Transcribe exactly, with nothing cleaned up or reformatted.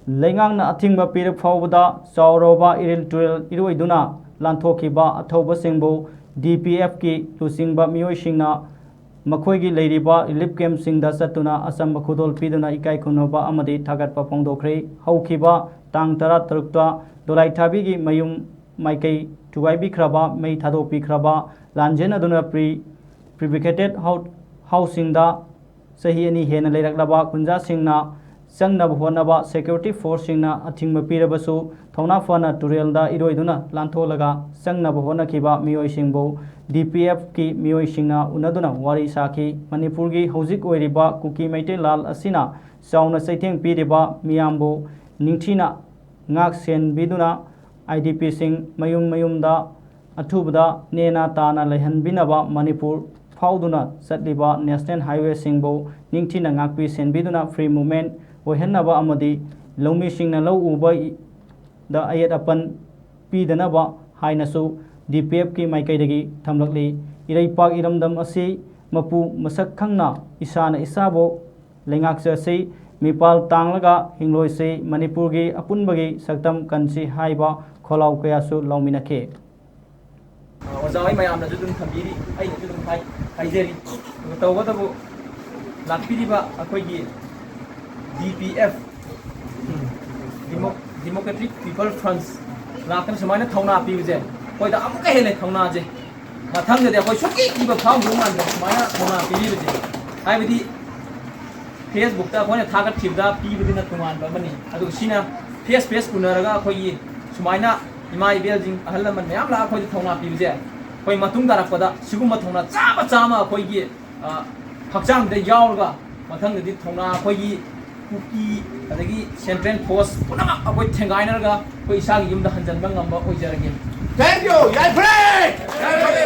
ꯂꯩꯉꯥꯛꯅ ꯑꯊꯤꯡꯕ ꯄꯤꯔ ꯐꯥꯎꯕꯗ ꯆꯥꯎꯔꯕ ꯏꯔꯤꯜ ꯇꯨꯔꯦꯜ ꯏꯔꯣꯏꯗꯨꯅ ꯂꯥꯟꯊꯣꯛꯈꯤꯕ ꯑꯊꯧꯕꯁꯤꯡꯕꯨ ꯗꯤ ꯄꯤ ꯑꯦꯐꯀꯤ ꯂꯨꯆꯤꯡꯕ ꯃꯤꯑꯣꯏꯁꯤꯡꯅ ꯃꯈꯣꯏꯒꯤ ꯂꯩꯔꯤꯕ ꯔꯤꯂꯤꯐ ꯀꯦꯝꯞꯁꯤꯡꯗ ꯆꯠꯇꯨꯅ ꯑꯆꯝꯕ ꯈꯨꯗꯣꯜ ꯄꯤꯗꯨꯅ ꯏꯀꯥꯏ ꯈꯨꯝꯅꯕ ꯑꯃꯗꯤ ꯊꯥꯒꯠꯄ ꯐꯣꯡꯗꯣꯛꯈ꯭ꯔꯦ꯫ ꯍꯧꯈꯤꯕ ꯇꯥꯡ ꯇꯔꯥ ꯇꯔꯨꯛꯇ ꯗꯣꯂꯥꯏꯊꯥꯕꯤꯒꯤ ꯃꯌꯨꯝ ꯃꯥꯏꯀꯩ ꯊꯨꯒꯥꯏꯕꯤꯈ꯭ꯔꯕ, ꯃꯩ ꯊꯥꯗꯣꯛꯄꯤꯈ꯭ꯔꯕ, ꯂꯥꯟꯖꯦꯟ ꯑꯗꯨꯅ ꯄ꯭ꯔꯤ ꯄ꯭ꯔꯤꯐꯦꯀꯦꯇꯦꯠ ꯍꯥꯎꯁꯁꯤꯡꯗ ꯆꯍꯤ ꯑꯅꯤ ꯍꯦꯟꯅ ꯂꯩꯔꯛꯂꯕ ꯈꯨꯟꯖꯥꯁꯤꯡꯅ ꯆꯪꯅꯕ ꯍꯣꯠꯅꯕ ꯁꯦꯀ꯭ꯌꯨꯔꯤꯇꯤ ꯐꯣꯔꯁꯁꯤꯡꯅ ꯑꯊꯤꯡꯕ ꯄꯤꯔꯕꯁꯨ, ꯊꯧꯅꯥ ꯐꯅ ꯇꯨꯔꯦꯜꯗ ꯏꯔꯣꯏꯗꯨꯅ ꯂꯥꯟꯊꯣꯛꯂꯒ ꯆꯪꯅꯕ ꯍꯣꯠꯅꯈꯤꯕ ꯃꯤꯑꯣꯏꯁꯤꯡꯕꯨ ꯗꯤ ꯄꯤ ꯑꯦꯐꯀꯤ ꯃꯤꯑꯣꯏꯁꯤꯡꯅ ꯎꯅꯗꯨꯅ ꯋꯥꯔꯤ ꯁꯥꯈꯤ꯫ ꯃꯅꯤꯄꯨꯔꯒꯤ ꯍꯧꯖꯤꯛ ꯑꯣꯏꯔꯤꯕ ꯀꯨꯀꯤ ꯃꯩꯇꯩ ꯂꯥꯜ ꯑꯁꯤꯅ ꯆꯥꯎꯅ ꯆꯩꯊꯦꯡ ꯄꯤꯔꯤꯕ ꯃꯤꯌꯥꯝꯕꯨ ꯅꯤꯡꯊꯤꯅ ꯉꯥꯛ ꯁꯦꯟꯕꯤꯗꯨꯅ, ꯑꯥꯏ ꯗꯤ ꯄꯤꯁꯤꯡ ꯃꯌꯨꯝ ꯃꯌꯨꯝꯗ ꯑꯊꯨꯕꯗ ꯅꯦꯅꯥ ꯇꯥꯅ ꯂꯩꯍꯟꯕꯤꯅꯕ ꯃꯅꯤꯄꯨꯔ ꯐꯥꯎꯗꯨꯅ ꯆꯠꯂꯤꯕ ꯅꯦꯁꯅꯦꯜ ꯍꯥꯏꯋꯦꯁꯤꯡꯕꯨ ꯅꯤꯡꯊꯤꯅ ꯉꯥꯛꯄꯤ ꯁꯦꯟꯕꯤꯗꯨꯅ ꯐ꯭ꯔꯤ ꯃꯨꯚꯃꯦꯟ ꯑꯣꯏꯍꯟꯅꯕ ꯑꯃꯗꯤ ꯂꯧꯃꯤꯁꯤꯡꯅ ꯂꯧ ꯎꯕꯗ ꯑꯌꯦꯠ ꯑꯄꯟ ꯄꯤꯗꯅꯕ ꯍꯥꯏꯅꯁꯨ ꯗꯤ ꯄꯤ ꯑꯦꯐꯀꯤ ꯃꯥꯏꯀꯩꯗꯒꯤ ꯊꯝꯂꯛꯂꯤ꯫ ꯏꯔꯩꯄꯥꯛ ꯏꯔꯝꯗꯝ ꯑꯁꯤ ꯃꯄꯨ ꯃꯁꯛ ꯈꯪꯅ ꯏꯁꯥꯅ ꯏꯁꯥꯕꯨ ꯂꯩꯉꯥꯛꯆꯁꯤ, ꯃꯤꯄꯥꯜ ꯇꯥꯡꯂꯒ ꯍꯤꯡꯂꯣꯏꯁꯤ, ꯃꯅꯤꯄꯨꯔꯒꯤ ꯑꯄꯨꯟꯕꯒꯤ ꯁꯛꯇꯝ ꯀꯟꯁꯤ ꯍꯥꯏꯕ ꯈꯣꯜꯂꯥꯎ ꯀꯌꯥꯁꯨ ꯂꯥꯎꯃꯤꯟꯅꯈꯤ꯫ ꯑꯣꯖꯥ ꯍꯣꯏ ꯃꯌꯥꯝꯅꯁꯨ ꯑꯗꯨꯝ ꯊꯝꯕꯤꯔꯤ, ꯑꯩꯅꯁꯨ ꯑꯗꯨꯝ ꯍꯥꯏ-, ꯍꯥꯏꯖꯔꯤ꯫ ꯑꯗꯨꯒ ꯇꯧꯕꯇꯕꯨ ꯂꯥꯛꯄꯤꯔꯤꯕ ꯑꯩꯈꯣꯏꯒꯤ ꯗꯤ ꯄꯤ ꯑꯦꯐ, ꯗꯤꯃꯣ-, ꯗꯤꯃꯣꯀ꯭ꯔꯦꯇꯤꯛ ꯄꯤꯄꯜ ꯐ꯭ꯔꯟꯁ ꯂꯥꯛꯇꯅ ꯁꯨꯃꯥꯏꯅ ꯊꯧꯅꯥ ꯄꯤꯕꯁꯦ ꯑꯩꯈꯣꯏꯗ ꯑꯃꯨꯛꯀ ꯍꯦꯟꯅ ꯊꯧꯅꯥꯁꯦ ꯃꯊꯪꯗꯗꯤ ꯑꯩꯈꯣꯏ ꯁꯨꯡꯀꯤ ꯀꯤꯕ ꯐꯥꯎꯗꯧ ꯃꯥꯟꯗꯦ ꯁꯨꯃꯥꯏꯅ ꯊꯧꯅꯥ ꯄꯤꯕꯤꯕꯁꯦ꯫ ꯍꯥꯏꯕꯗꯤ ꯐꯦꯁꯕꯨꯛꯇ ꯑꯩꯈꯣꯏꯅ ꯊꯥꯒꯠꯈꯤꯕꯗ ꯄꯤꯕꯗꯨꯅ ꯇꯣꯉꯥꯟꯕ ꯑꯃꯅꯤ, ꯑꯗꯨꯒ ꯁꯤꯅ ꯐꯦꯁ ꯐꯦꯁ ꯎꯅꯔꯒ ꯑꯩꯈꯣꯏꯒꯤ ꯁꯨꯃꯥꯏꯅ ꯏꯃꯥ ꯏꯕꯦꯜꯁꯤꯡ, ꯑꯍꯜ ꯂꯃꯟ ꯃꯌꯥꯝ ꯂꯥꯛꯑꯒ ꯑꯩꯈꯣꯏꯗ ꯊꯧꯅꯥ ꯄꯤꯕꯁꯦ, ꯑꯩꯈꯣꯏ ꯃꯇꯨꯡ ꯇꯥꯔꯛꯄꯗ ꯁꯤꯒꯨꯝꯕ ꯊꯧꯅꯥ ꯆꯥꯝꯃ ꯆꯥꯝꯃ ꯑꯩꯈꯣꯏꯒꯤ, ꯑ, ꯍꯛꯆꯥꯡꯗ ꯌꯥꯎꯔꯒ ꯃꯊꯪꯗꯗꯤ ꯊꯧꯅꯥ ꯑꯩꯈꯣꯏꯒꯤ ꯀꯨꯀꯤ ꯑꯗꯒꯤ ꯁꯦꯟꯇ꯭ꯔꯦꯜ ꯐꯣꯔꯁ ꯄꯨꯝꯅꯃꯛ ꯑꯩꯈꯣꯏ ꯊꯦꯡꯒꯥꯏꯅꯔꯒ ꯑꯩꯈꯣꯏ ꯏꯁꯥꯒꯤ ꯌꯨꯝꯗ ꯍꯟꯖꯤꯟꯕ ꯉꯝꯕ ꯑꯣꯏꯖꯔꯒꯦ꯫ Thank you. ꯌꯥꯏꯐꯔꯦ!